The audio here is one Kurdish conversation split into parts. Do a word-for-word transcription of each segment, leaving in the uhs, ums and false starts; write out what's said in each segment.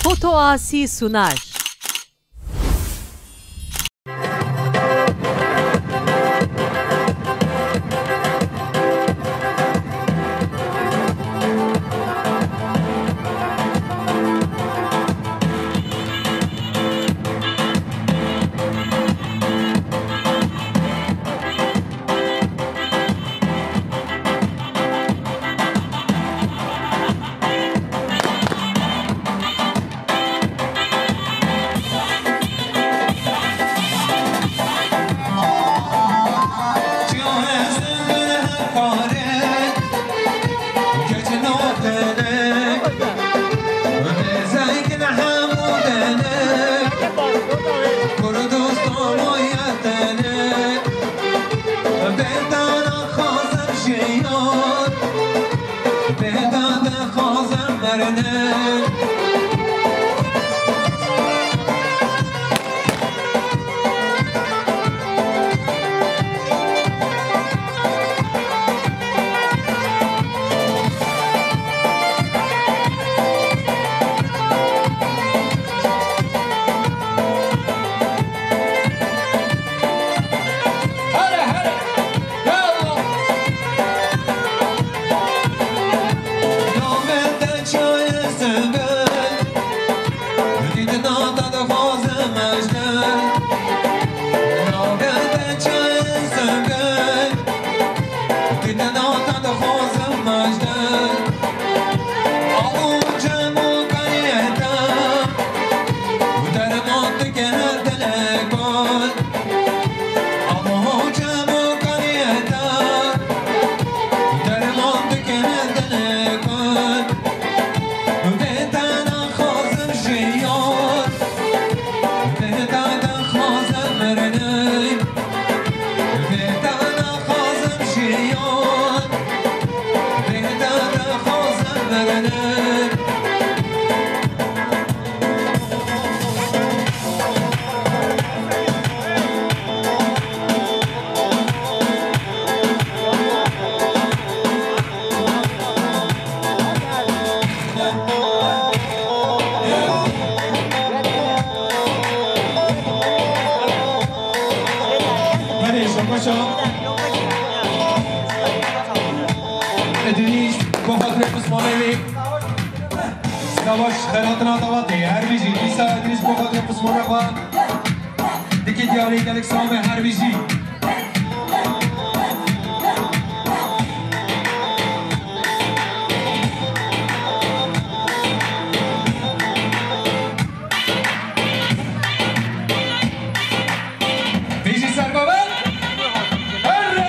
Foto Asi sunar. Belê, şabaşa. Edrîs, bo xatirê pismamê wê. Savaş xelatına davatê, her bijî, dîsa Edrîs bo xatirê pismamê xwe. Dikî diyarî gelek same her bijî. Bijî Serbaber. Erre.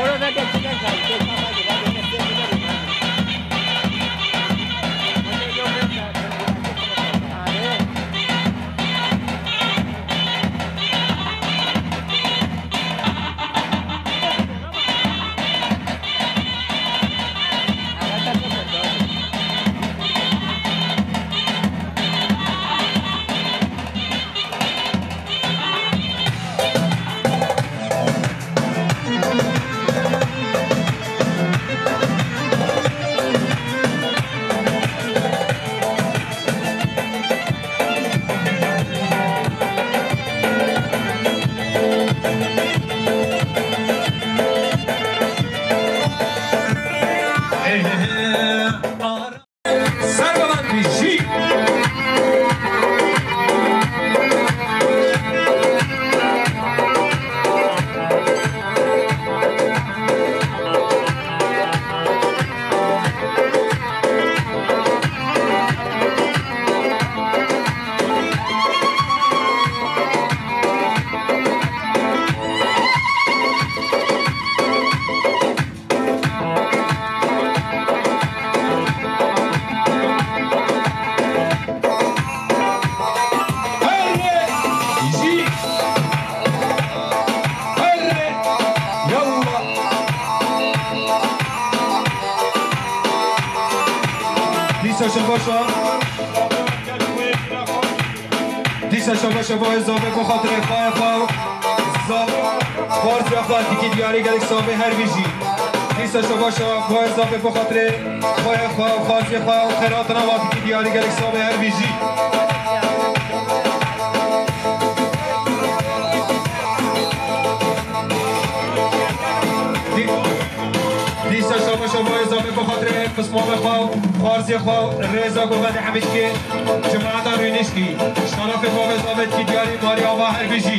Serbalan bijî. Herre! Jî! Herre! Yallah! Dîsa şebaşa. Dîsa şaba şaba zave bo xatirê xwe xwe. Zave xwarziya xwe dikî diyarî gelek zave her bijî. Dîsa şaba şaba zave bo xatirê xwe xwe, xwarziya xwe û xeratina wa dikî diyarî gelek zave her bijî. Pismamê xwe, xwarzê xwe, rêza govendê hemî dike, cemaeta Rûnişkî, şerefê bavê zavêtkî diyarî Marî Ava her bijî.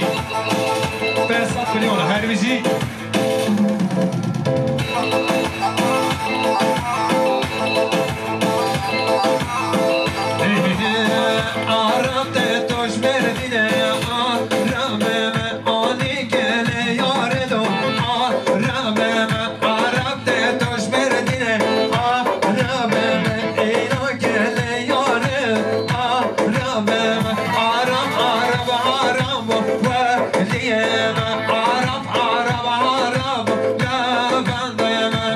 Pênc sed milyon her bijî. Arab te toj Merdîne, Arabê me, anî gelê yarê do, Arabê me. Arab te toj Merdîne, Arabê me, eyna gelê yarê, Arabê me, Arab, Arab, Arab, weliyê me, Arab, Arab, Arab, levendê me.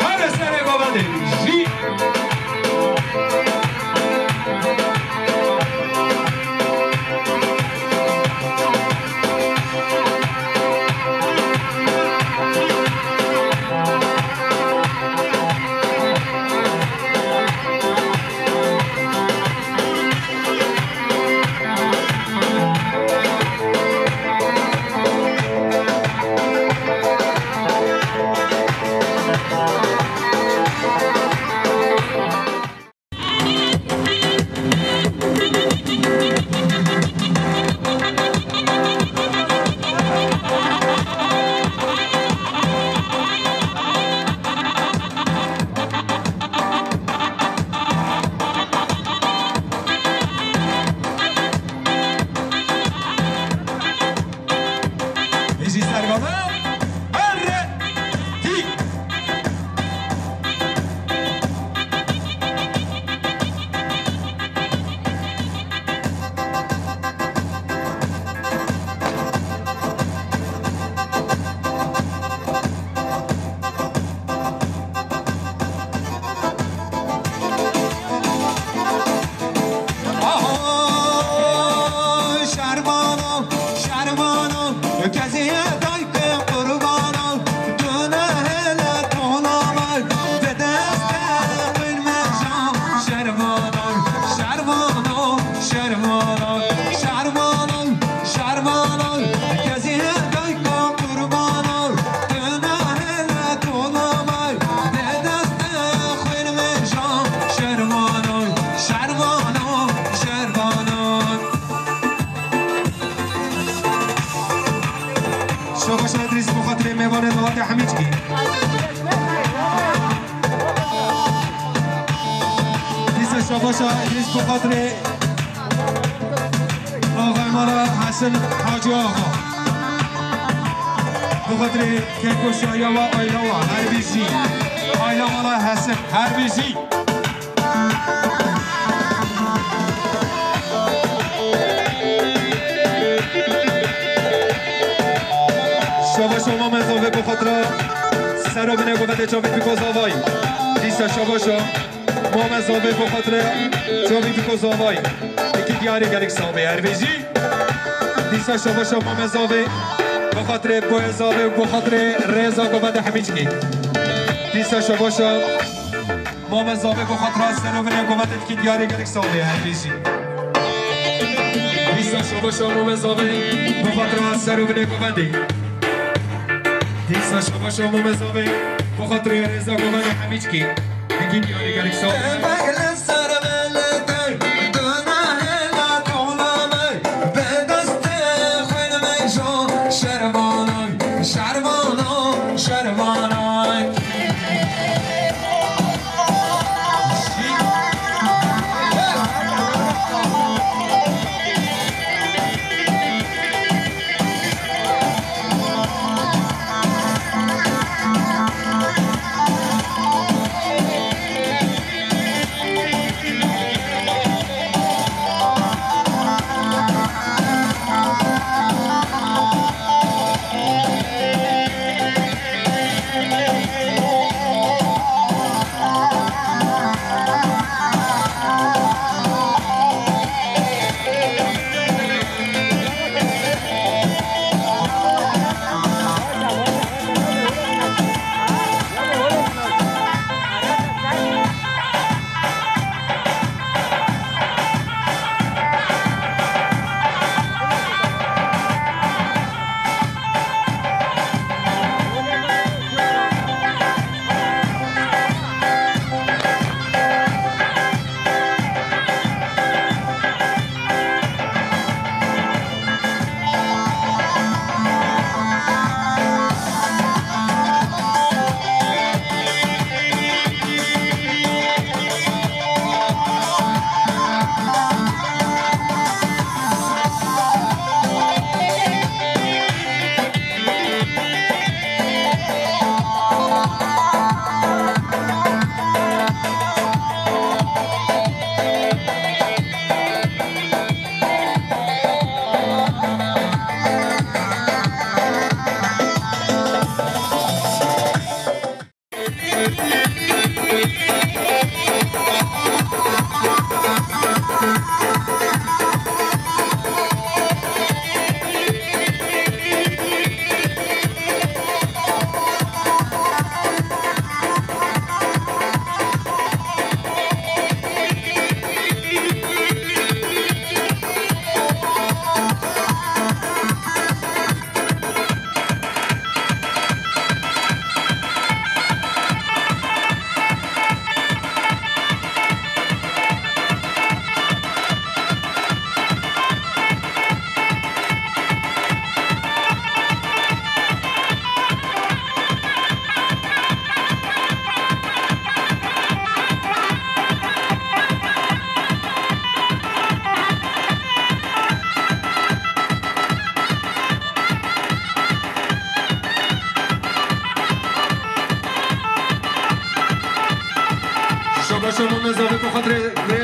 Hadi serê govendê jî. Bijî sergava. Erre. Hî. Aho, şervano, şervano, kezê dayke qurbano, dune hele tolama, ve deste xwin mejan, şervano, şervano, şervano, şervano, şervano, kezê dayke qurbano, dune hele tolama, ve deste xwin mejan, şervano, şervano, şervano. Şabaşa Îdrîs bi xatirê mêvanê dawetê Hemîçkî. Dîsa şabaşa Îdrîs bi xatirê axayê me re Hesin Hacî Axa. Bi xatirê keko şahiya we, aîla we, her bijî. Aîla we re Hesin, her bijî. Şabaşa Mame Zavê bi xatira ser û binê govendê çavî biko zavayî. Dîsa şabaşa Mame Zavê bi xatira çavî biko zavayî. Ekî diyarî gelek sax bê her bijî. Dîsa şabaşa Mame Zavê bi xatirê boyê zavê û bi xatirê rêza govendê Hemîçkî. Dîsa şabaşa Mame Zavê bi xatira ser û binê govendê dikî diyarî gelek sax bê her bijî. Dîsa şabaşa Mame Zavê bi xatira ser û binê govendê. Dîsa şabaşa Mame Zavê bi xatirê rêza govendê Hemîçkî dikî diyarî gelek sax bê. Şervano, şervano, şervano.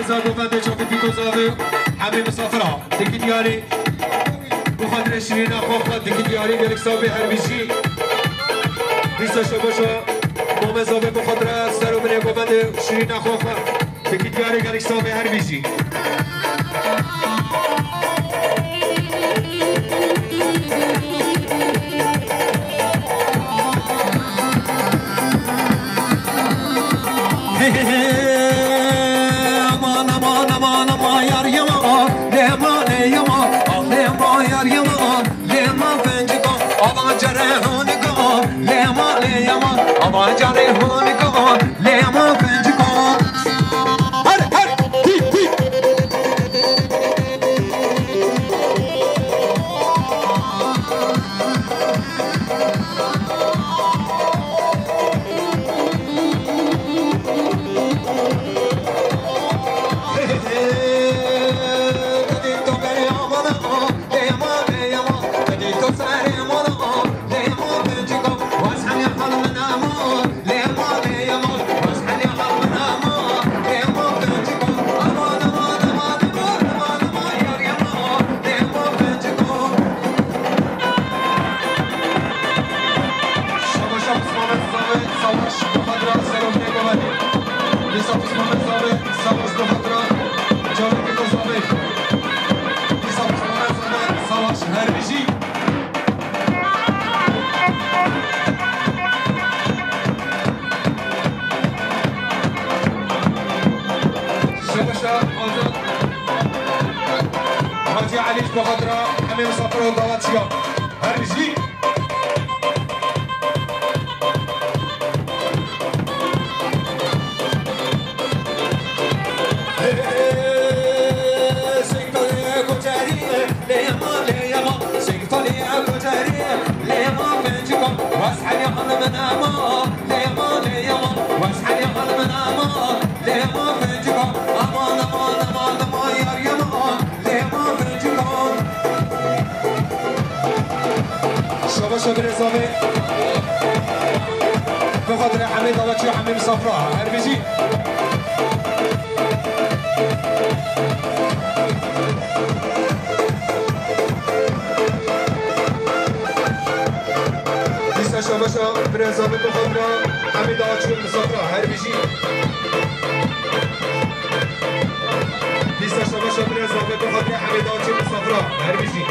Za govendê çavê pîko zavê hemî misafira. Dikî diyarî. Bi xatirê şirîna xwe xwe dikî diyarî gelek savê her bijî. Dîsa şebaşa. Mame zavê bi xatira ser û binê govendê şirîna xwe xwe. Dikî diyarî gelek savê her bijî. He, he, he. Aman, aman, aman, aman, yar yama, lema, le yama, ah, lema, yar yama, lema, pencika, aman, cere, honika, lema, le yama, aman, cere, honika, lema, pencika. Her, her, hi, hi. Şabaş Osman Zavê, Savaş Muhadra, Serok Negovani. Lisa Osman Zavê, Savaş Muhadra, Cavit Zavê. Lisa Osman Zavê, Savaş Herbiji. Şebaşa Azad Hacı Ali Muhadra, Emir Musafir Davatçıya. Herbiji. Şabaşa birêzavê. Bi xatirê hemî davetçî û hemî misafira. Her bijî. Dîsa şabaşa birêzavê bi xatira hemî davetçî û misafira. Her bijî. Dîsa şabaşa birêzavê bi xatira hemî davetçî û misafira. Her bijî.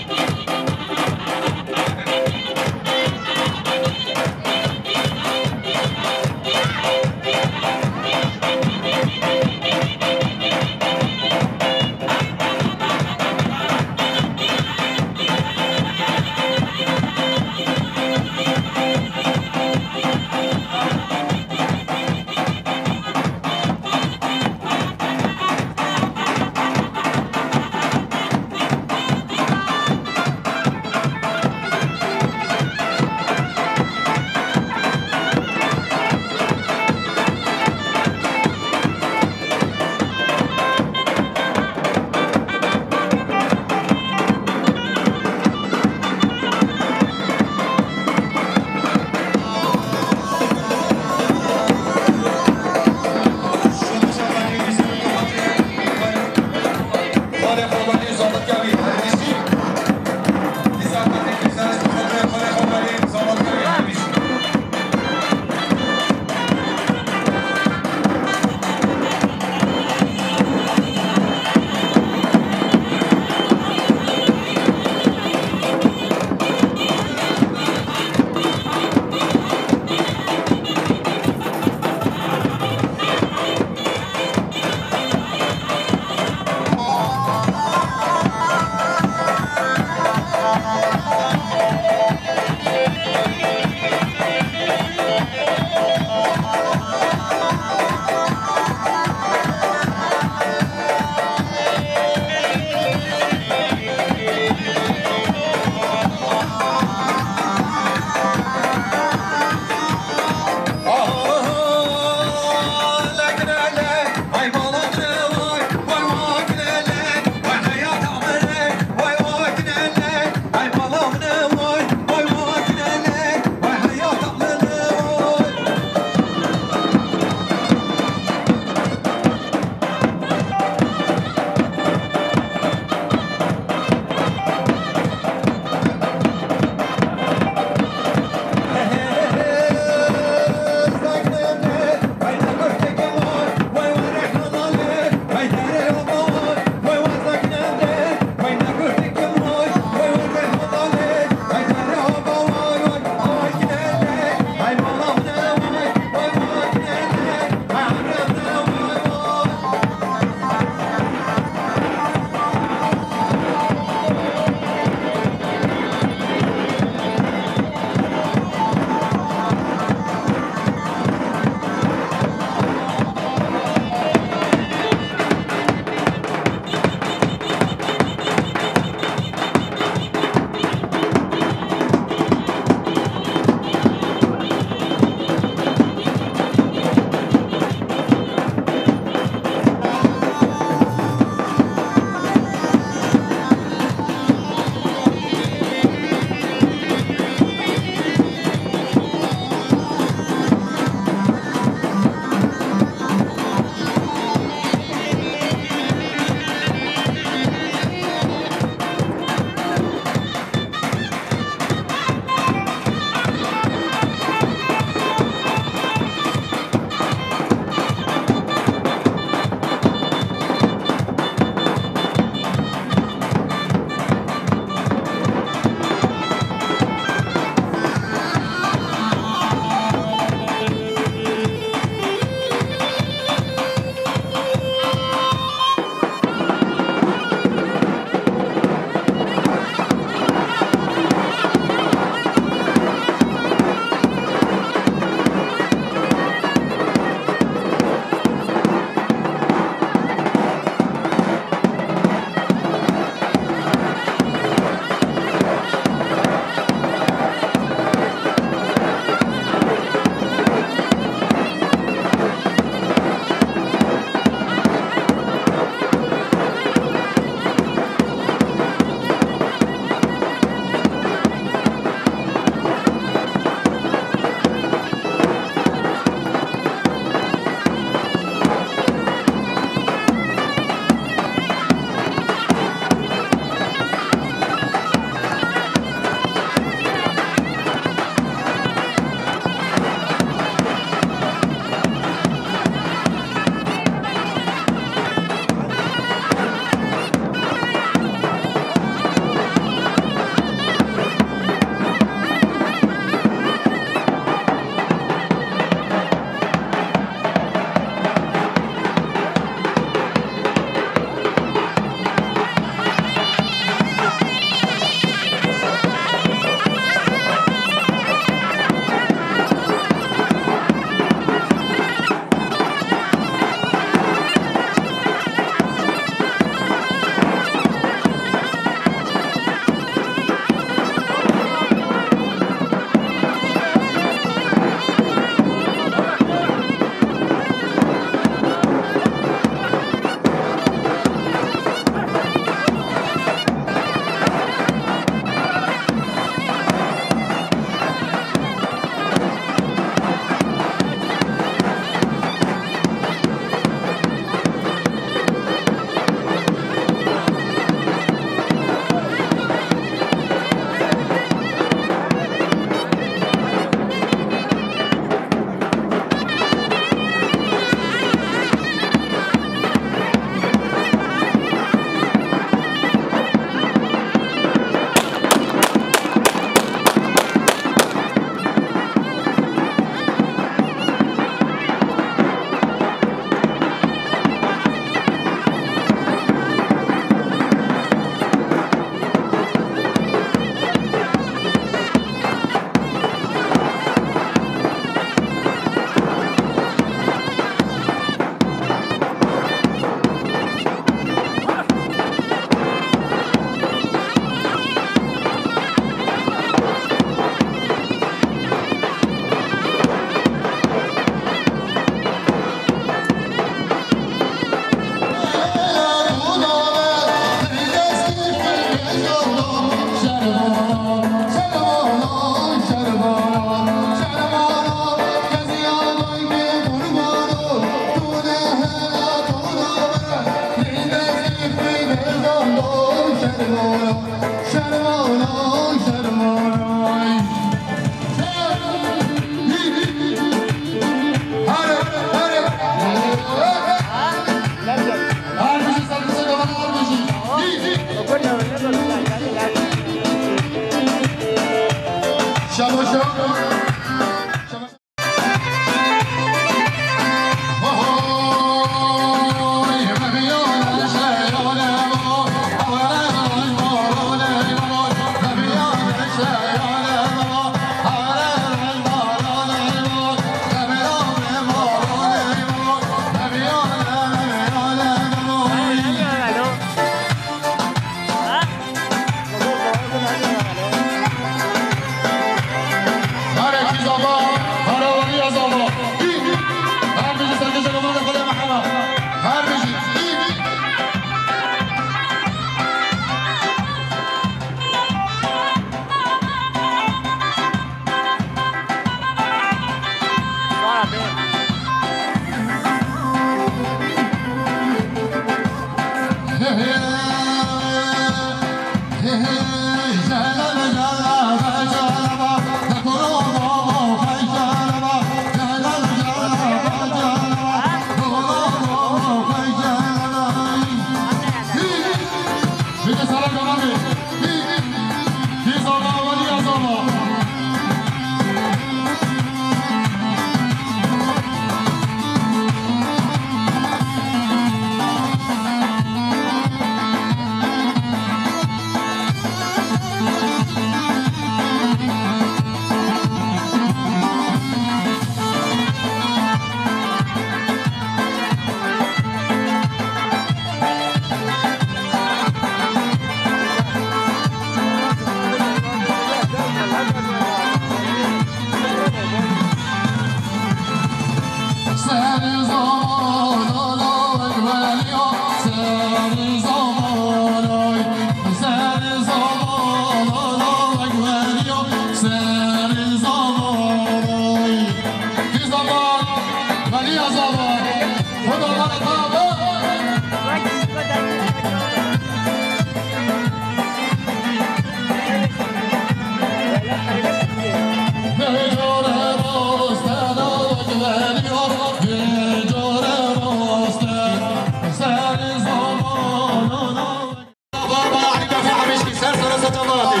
Ser sere seçematî.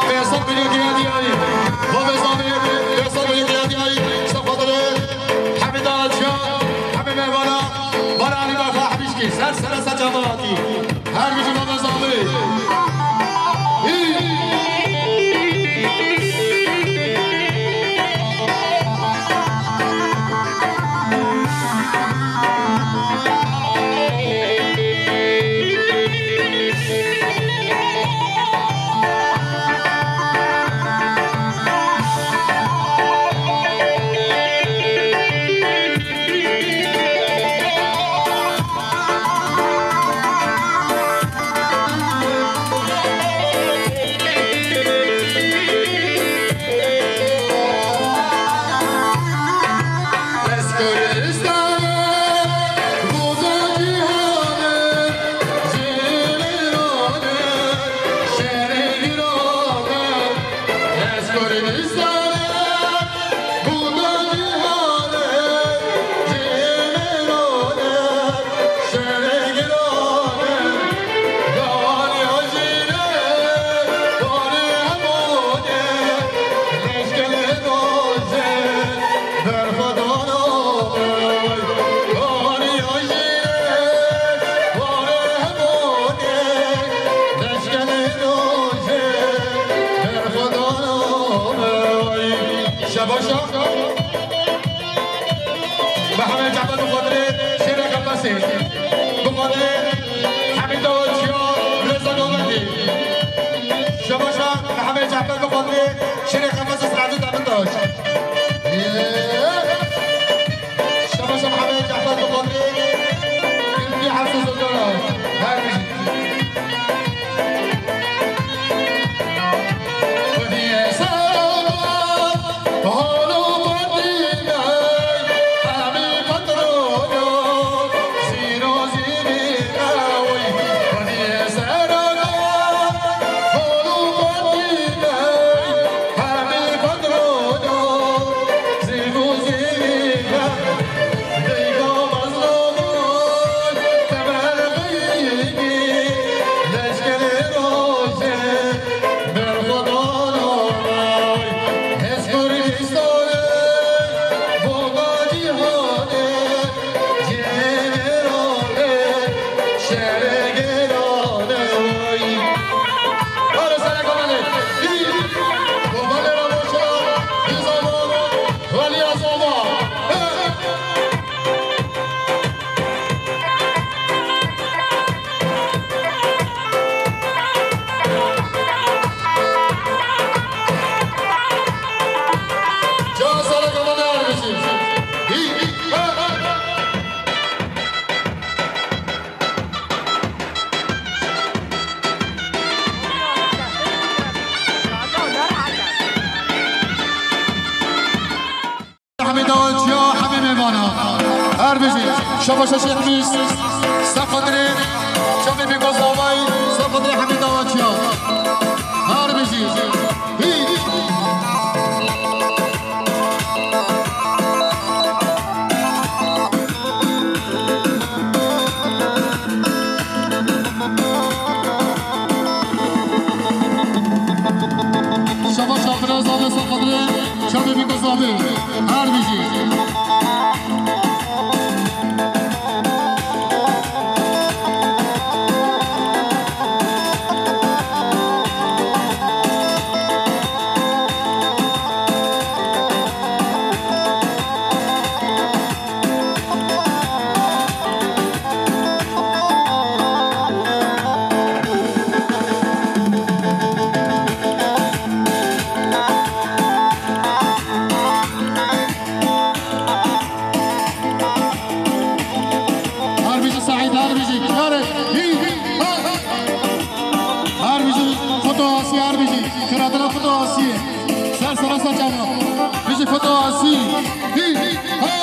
Pênc sed milyon girêdiyayî. Bo vê zamê pênc sed milyon girêdiyayî. Ji xatirê Hemîda Çiya, hemî mêvana, Baranî Berfa Hemîşkî. Ser sere seçematî. Her bijî bo vê zamê. Hî. Şebaşa. Mehmet Cafer bi xatirê şêrê qefesê. Bi xatirê Hemîda Çiya Reza Govendî. Şebaşa Mehmet Cafer bi xatirê şêrê qefesê Selahattin Demirtaş. Şebaşa Mehmet Cafer bi xatirê Gülbî Hafsa Sultan. Her bijî. Hemî dawaciya, hemî mêvana. Her bijî. Şabaşa Şêx Mîs. Ser xatirê Şamê Bîko Zavay. Ser xatirê hemî dawaciya. Her bijî. Hî. Şabaş Abdullah Zabi, ser xatirê Şamê Bîko Zabi. Her bijî. Bijî Fetah Asî. Hî, hî, ha.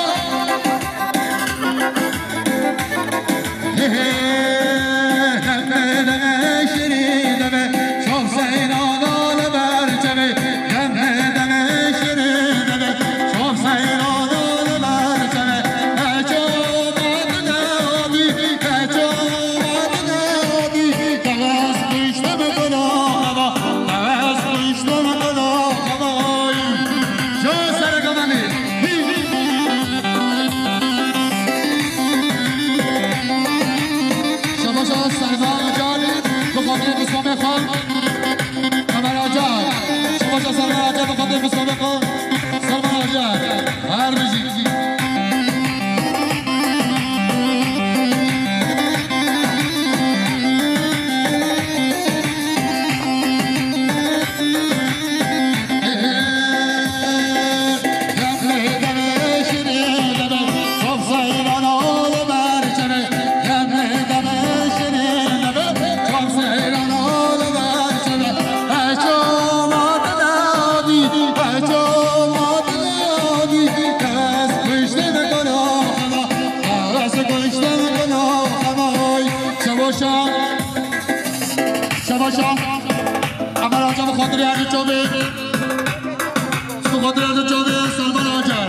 Hê, hê, demê, demê, şirî demê, şov seyran al ber çemê. Demê, demê, şirî demê, şov seyran al ber çemê. Eço, madine, abi, eço, madine, abi. Tewes kuştum gula hava, tewes kuştum gula hava. Şabaş Serek Amendî. Şabaş Serma Acar, bi xatirê Musabê xwe. Qemer Acar. Şabaş Serma Acar, bi xatirê Musabê xwe. Serma Acar. Her bijî. Şabaşa. Şabaşa. Qemer Acar bi xatirê Erî Çavê. Bi xatirê Erî Çavê, Selman Acar.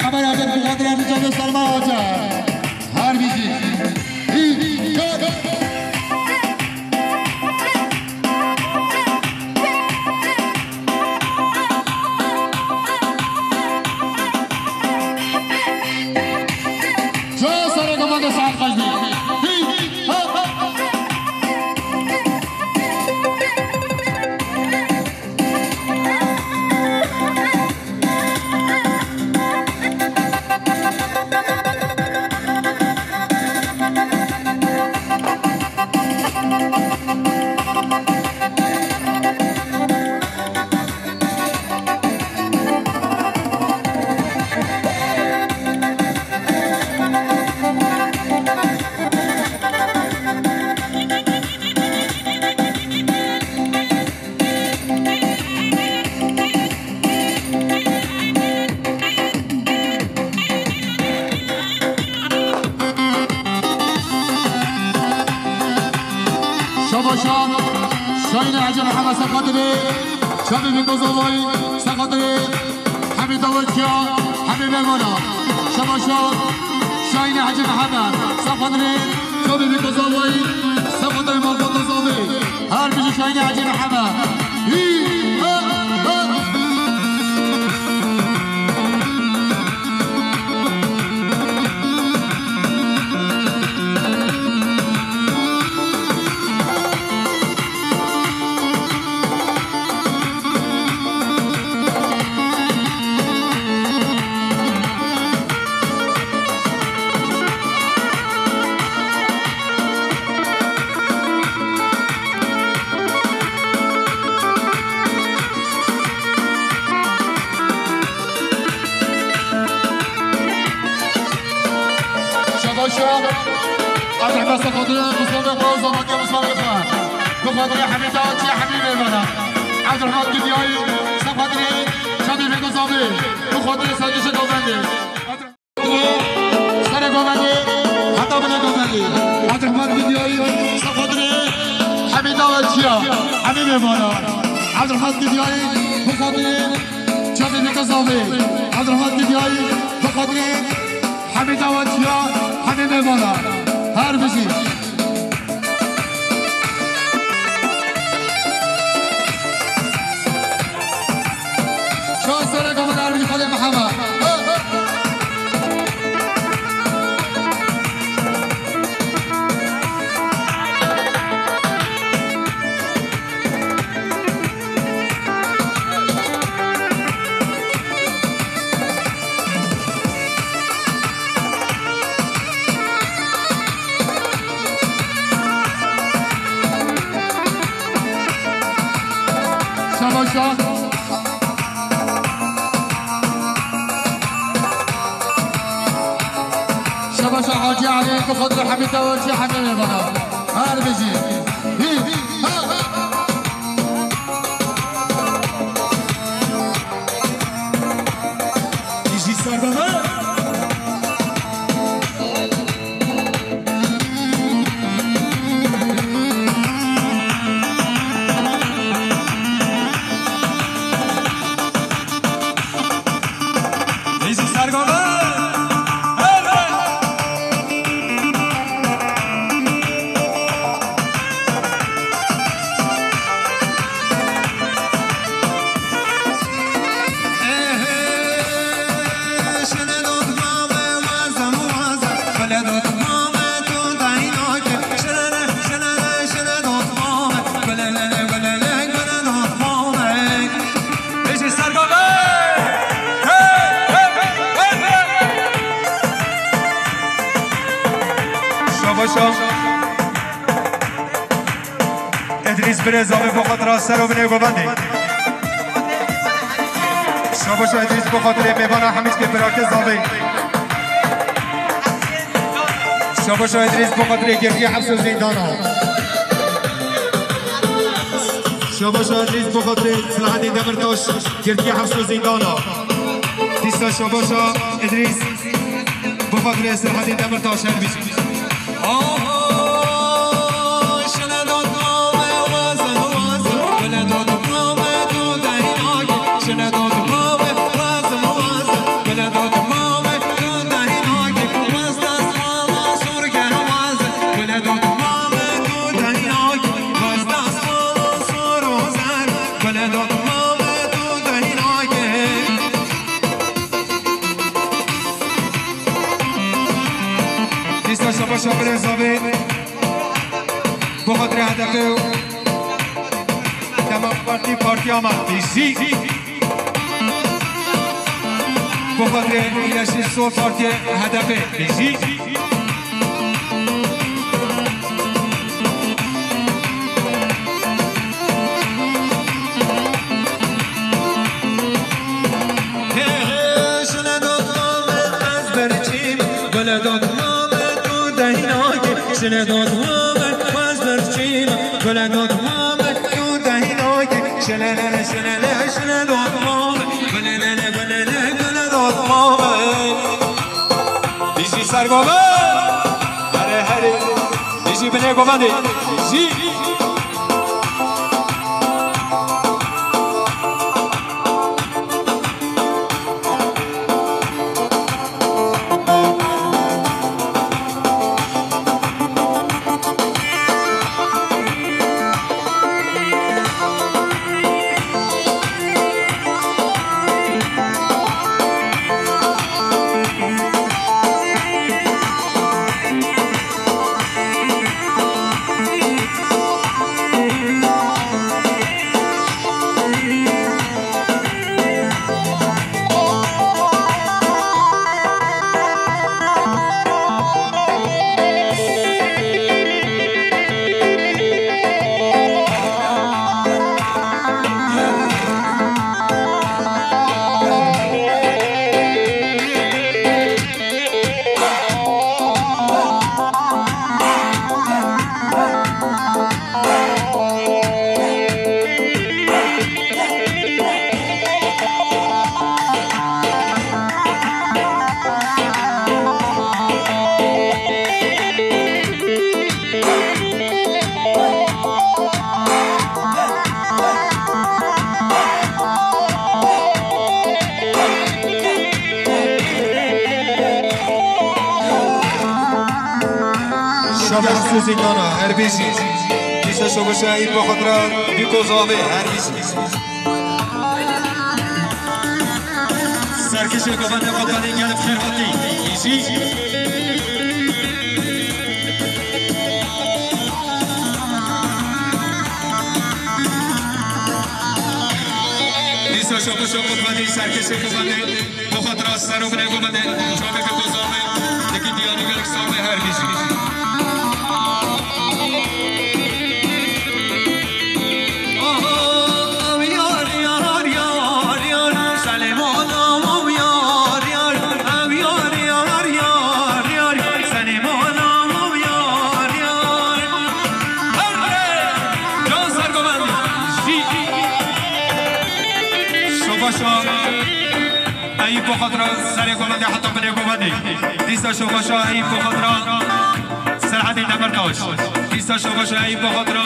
Qemer Acar bi xatirê Erî Çavê, Selman Acar. Her bijî. Hî, hî, hî. Şabaş Serek Amendî, saet xweş bî. Hî, ha, ha. Şabaşa, Şahin Hacı Muhammed Sakatı'nı, Şabi Bingozovay Sakatı'nı, Hemî Dawaçiya, Hemî Memana. Şabaşa, Şahin Hacı Muhammed Sakatı'nı, Şabi Bingozovay Sakatı'nı, Malkoto Zovi. Her bijî Şahin Hacı Muhammed. Hî, ha, ha. Şabaşa. Abdurrahman Sakatı, Mustafa Bey, Mustafa Bey, Mustafa Bey. Bu kadar Hamid Ağaççı, Hamid Bey bana. Abdurrahman Dünyayı, Sakatı, Şabi Bey, Mustafa Bey. Bu kadar Sadık Şadobendi. Serê govendê, heta binê govendê. Abdurrahman Didyayî, Sefodrê, Hemîda Welçiya, Hemî Mêmana. Abdurrahman Didyayî, Sefodrê, Çavê Neke Zavê. Abdurrahman Didyayî, Sefodrê, Hemîda Welçiya, Hemî Mêmana. Her bijî. Şaserê Gavan Erbilî Xalê Mihemed. Şabaşa. Şabaşa Hacı Ali, bi xatir Hemîd Dawaçî, Hemî Mêmana. Her bijî. Hî, ha, ha. Şabaşa. Edrîs Birêz avê bo xatira ser û binê govendê. Şabaşa Edrîs bo xatirê mêvana Hemîdkê Birakê zavê. Şabaşa Edrîs bo xatirê girtî heps û zîndana. Şabaşa Edrîs bo xatirê Silahedîn Demirtaş girtî heps û zîndana. Dîsa şabaşa Edrîs bo xatirê Silahedîn Demirtaş her bîst. Dîsa şabaşa birêz avê. Bo xatirê H D P û Demokrat Partî, partiya me bijî. Bo xatirê Yeşil Sol Partiyê, H D P bijî. Dijî sergome. Here here. Dijî binê govendê. Dijî. Şabaş Suzî Nana, her bijî. Dîsa şabaşa Îd bo xatir a Bîko Zavê, her bijî. Serkişê govendê xwe tenê gelek xêr hatî. Îjî. Dîsa şabaşa govendê, serkişê govendê. Bo xatir a ser û binê govendê, çavê Bîko Zavê, yekî diyarî gelek Zavê her bijî. Şabaşa. Eyüp bo xatir a serê govendê heta binê govendê. Dîsa şobaşa Eyüp bo xatir a Selahaddin Demirtaş. Dîsa şobaşa Eyüp bo xatir a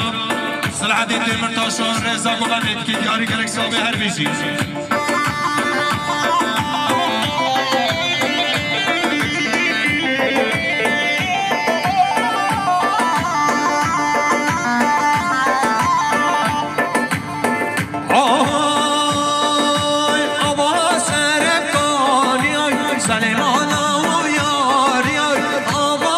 Selahaddin Demirtaş a rêza govendê dikî diyarî gelek Zavê her bijî. Ay, ava serê kanî, ay, Selêmana û yarî, ay, ava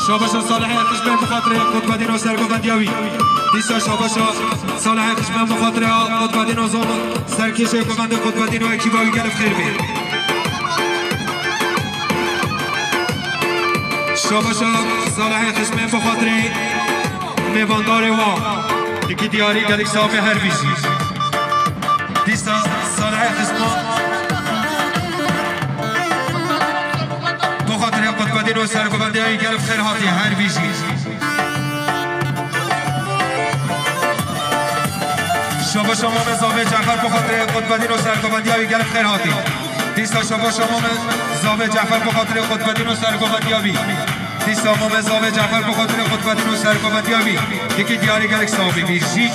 Şabaşa Salihê xişmê bi xatirê qutbedîn û sergovendiya wî. Dîsa şabaşa Salihê xişmê bi xatirê qutbedîn û zon serkêşê govendê qutbedîn û ekîba wî gelek xêr bê. Şabaşa Salihê xişmê bi xatirê mêvandarê wa. Dikî diyarî gelek saxê her bijî. Dîsa Salihê xişmê. Bi xatirê qutbedîn û sergovendiya wî gelek xêr hatî her bijî. Şabaşa Mamê Zavê Cafer bi xatirê qutbedîn û sergovendiya wî gelek xêr hatî. Dîsa şabaşa Mamê Zavê Cafer bi xatirê qutbedîn û sergovendiya wî. Dîsa Mamê Zavê Cafer bi xatirê qutbedîn û sergovendiya wî. Dikî diyarî gelek saxê bijî.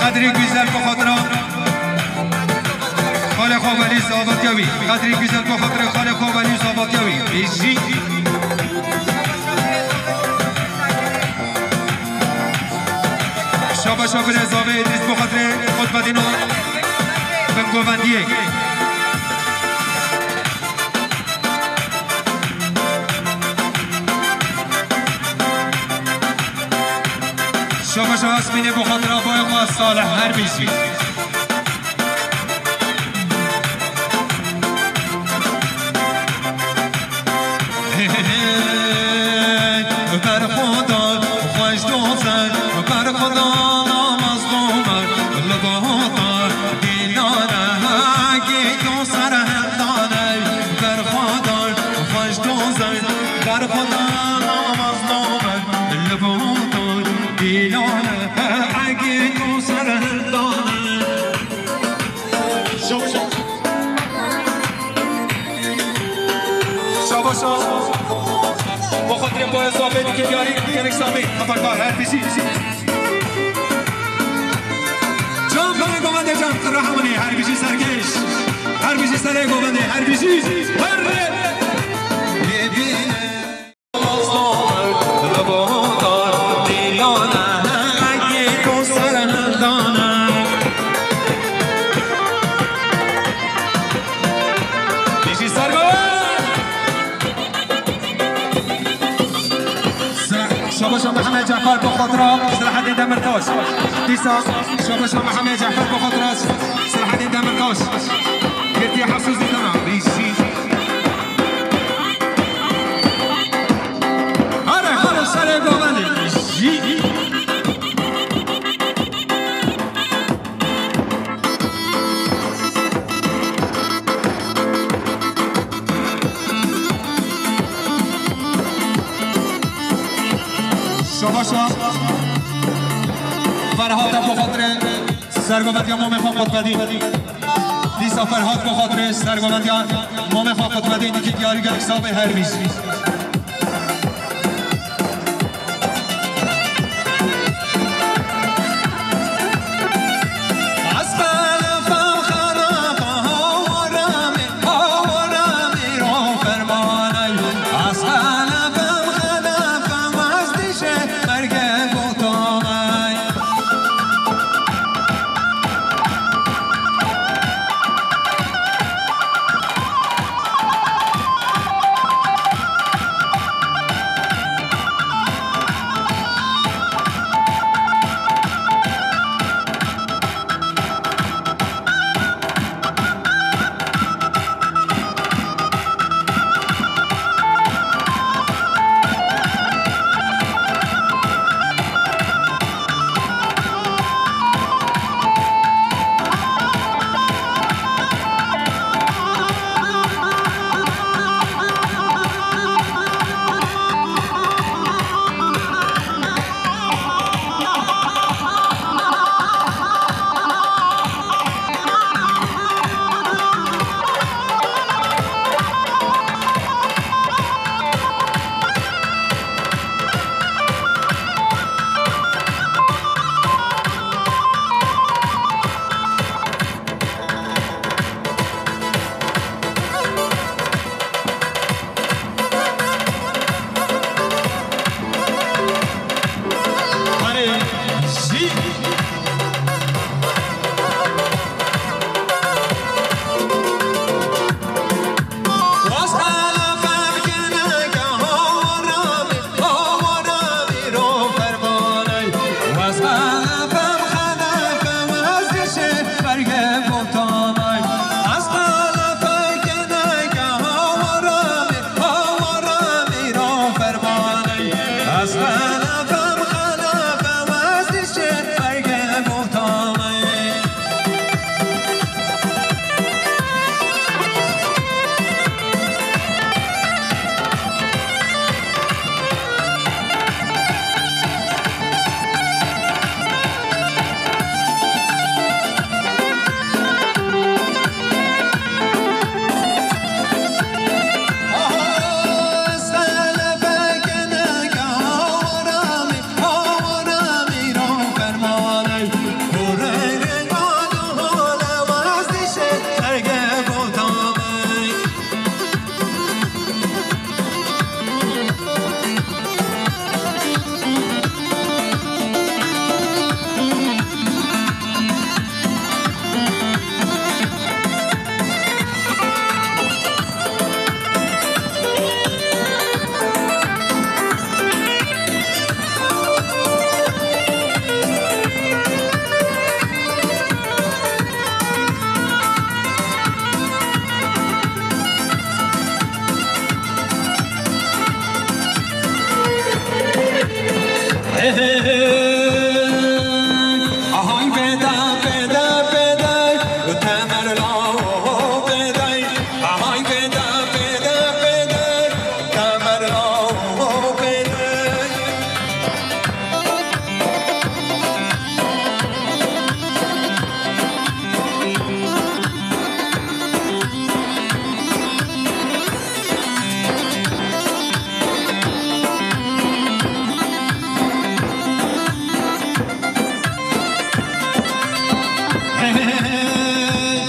Qedrî Güzel bi xatira xalê xwe Welî Zavatiya wî. Qedrî Güzel bi xatira xalê xwe Welî Zavatiya wî. Bijî. Şabaşa birê Zavê Îdrîs bi xatirê qutbedîn û bingovendiyê. Şabaşa Asmînê bi xatira bayê xwe Salih her bijî. Berxwedar xweş doze, berxwedar mazlûme, li bata dîlane, hegî tu serhildane. Berxwedar xweş doze, berxwedar mazlûme, li bata dîlane, hegî tu serhildane. Şabaşa. Bo xatirê boya Zafê dikê diyarî gelek Zafê. Xeberkar her bijî. Can, can, govendê can, qira heminê, her bijî serkêş. Her bijî serê govendê, her bijî. Her. Şabaşa Mihemed Cafer bi xatira Selahedîn Demirtaş. Dîsa Şabaşa Mihemed Cafer bi xatira Selahedîn Demirtaş. Girtiye Hafsuz Dîtana. Bijî. Hare, hare, serê govendê. Jî. Şabaşa. Ferhat bi xatirê sergovendiya Mamê xwe Qutbedîn. Dîsa Ferhat bi xatirê sergovendiya Mamê xwe Qutbedîn dikî diyarî gelek Zafê her bijî.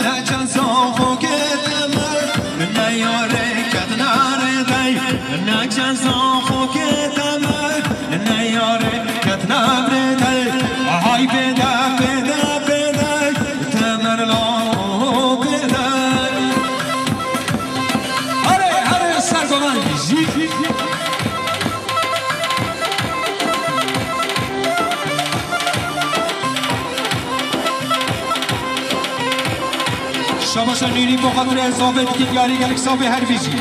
Neçe zaxo ke teme, ne yare ketna rê dey. Neçe zaxo ke teme, ne yare ketna rê dey. Hay pêde, pêde, pêde, temer la pêde. Hare, hare, ser goman. Şabaşa nûnî bo xatirê Zavê dikî diyarî gelek Zavê her bijî.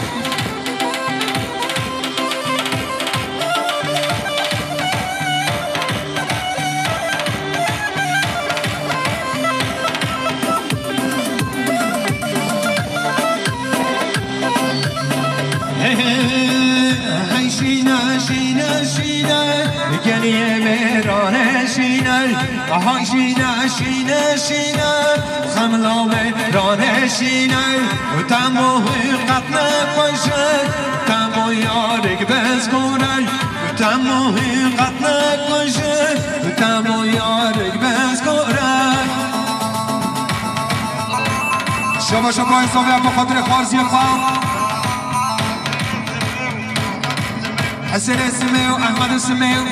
Hey şîne, şîne, şîne, geliyê mêrane şîne. Aha şîne, şîne, şîne, xem la mêrane şîne. Temo hîn qet ne xweş e, temo yarik bez gore. Temo hîn qet ne xweş e, temo yarik bez gore. Şaba şaba Zavê bo xatirê Xwarziyê xwe. Hesenê Simê û Ehmedê Simê û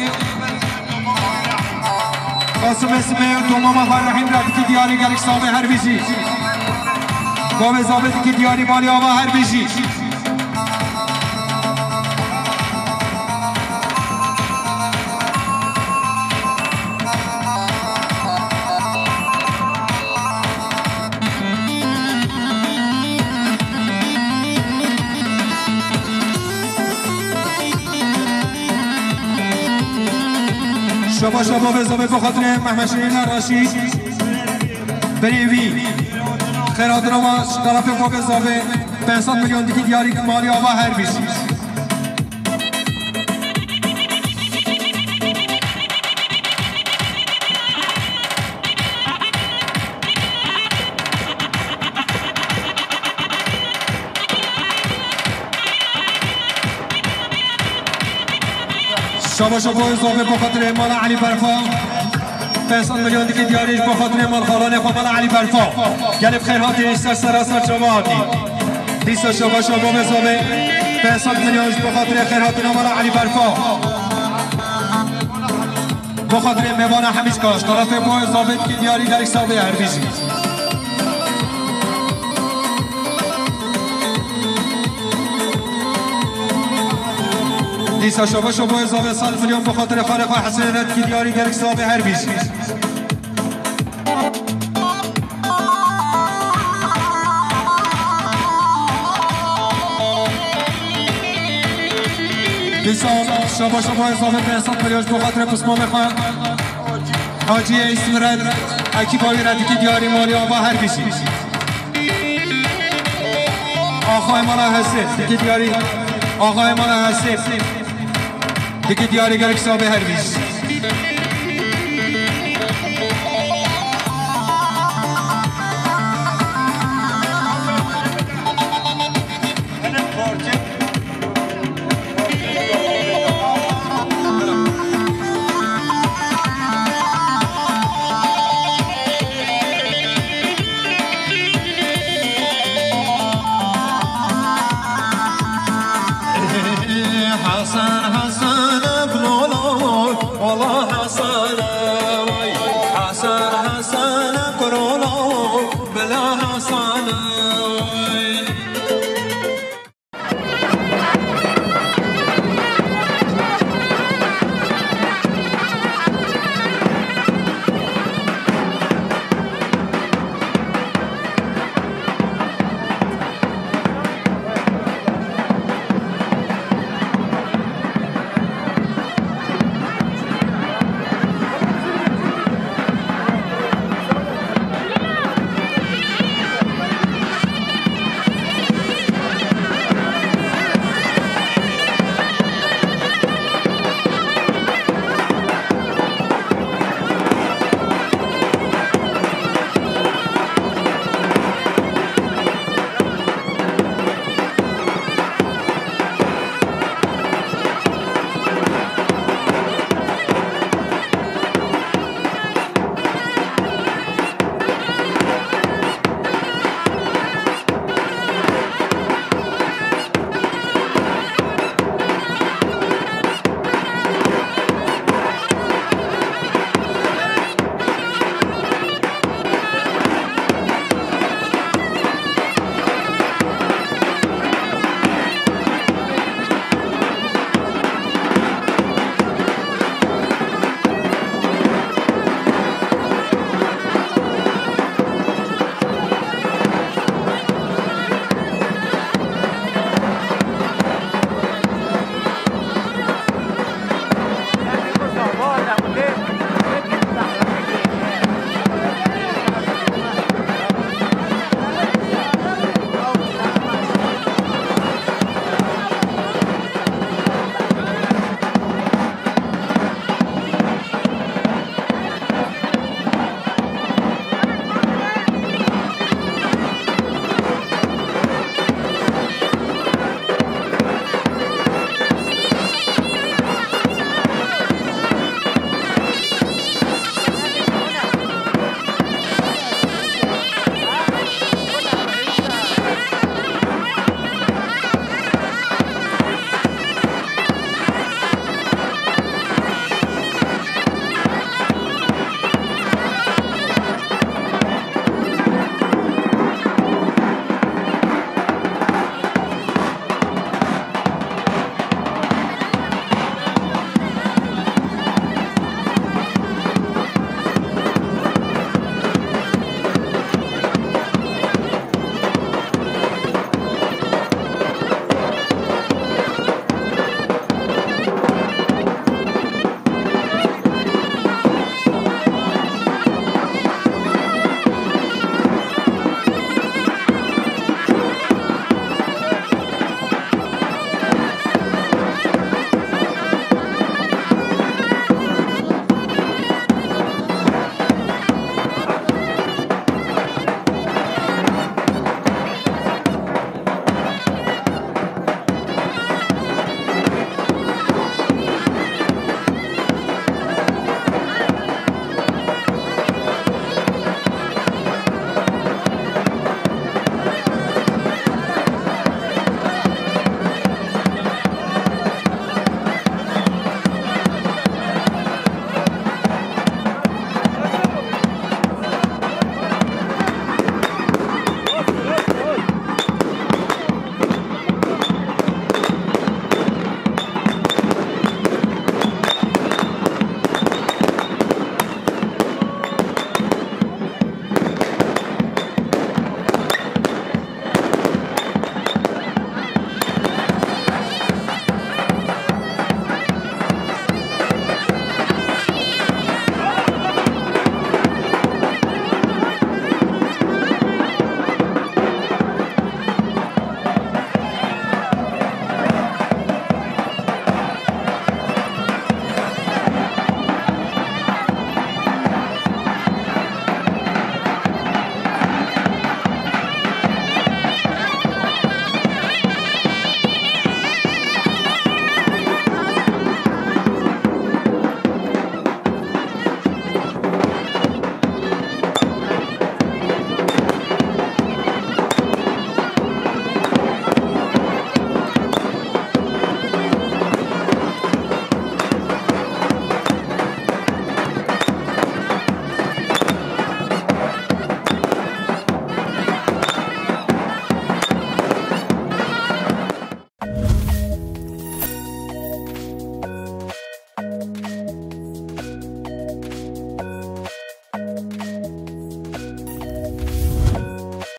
Qasimê Simê û tomama xwe Rehîm re dikî diyarî gelek Zavê her bijî. Bavê Zavê dikî diyarî malê ava her bijî. Şaba şaba ve Zavê bo xatirê Mehmet Şirîn Reşîd. Berê wî xêr hatina ma ji tarafê xwe ve Zavê pênc sed milyon dikî diyarî malê ava her bijî. Şaba şaba Zavê bo xatirê mala Elî Berfa. Pênc sed milyon dikî diyarî ji bo xatirê malxalanê xwe mala Elî Berfa. Gelê bi xêr hatî, ser sera ser çava hatî. Dîsa şaba şaba ve Zavê. Pênc sed milyon ji bo xatirê xêr hatina mala Elî Berfa. Bo xatirê mêvana Hemîşka, ji tarafê bo Zavê dikî diyarî gelek Zavê her bijî. Dîsa şaba şaba Zavê sed milyon bo xatirê xalê xwe Hesê re dikî diyarî gelek Zavê her bijî. Dîsa şaba şaba Zavê pênc sed milyon ji bo xatirê pismamê xwe. Haciyê Îsmirel, ekîba wî re dikî diyarî malê ava her bijî. Axayê mala Hesê, dikî diyarî. Axayê mala Hesê, dikî diyarî gelek Zavê her bijî. Hasan, Hasan, Abdullah, Allah Hasan, vay. Hasan, Hasan, Abdullah, Bela Hasan, vay.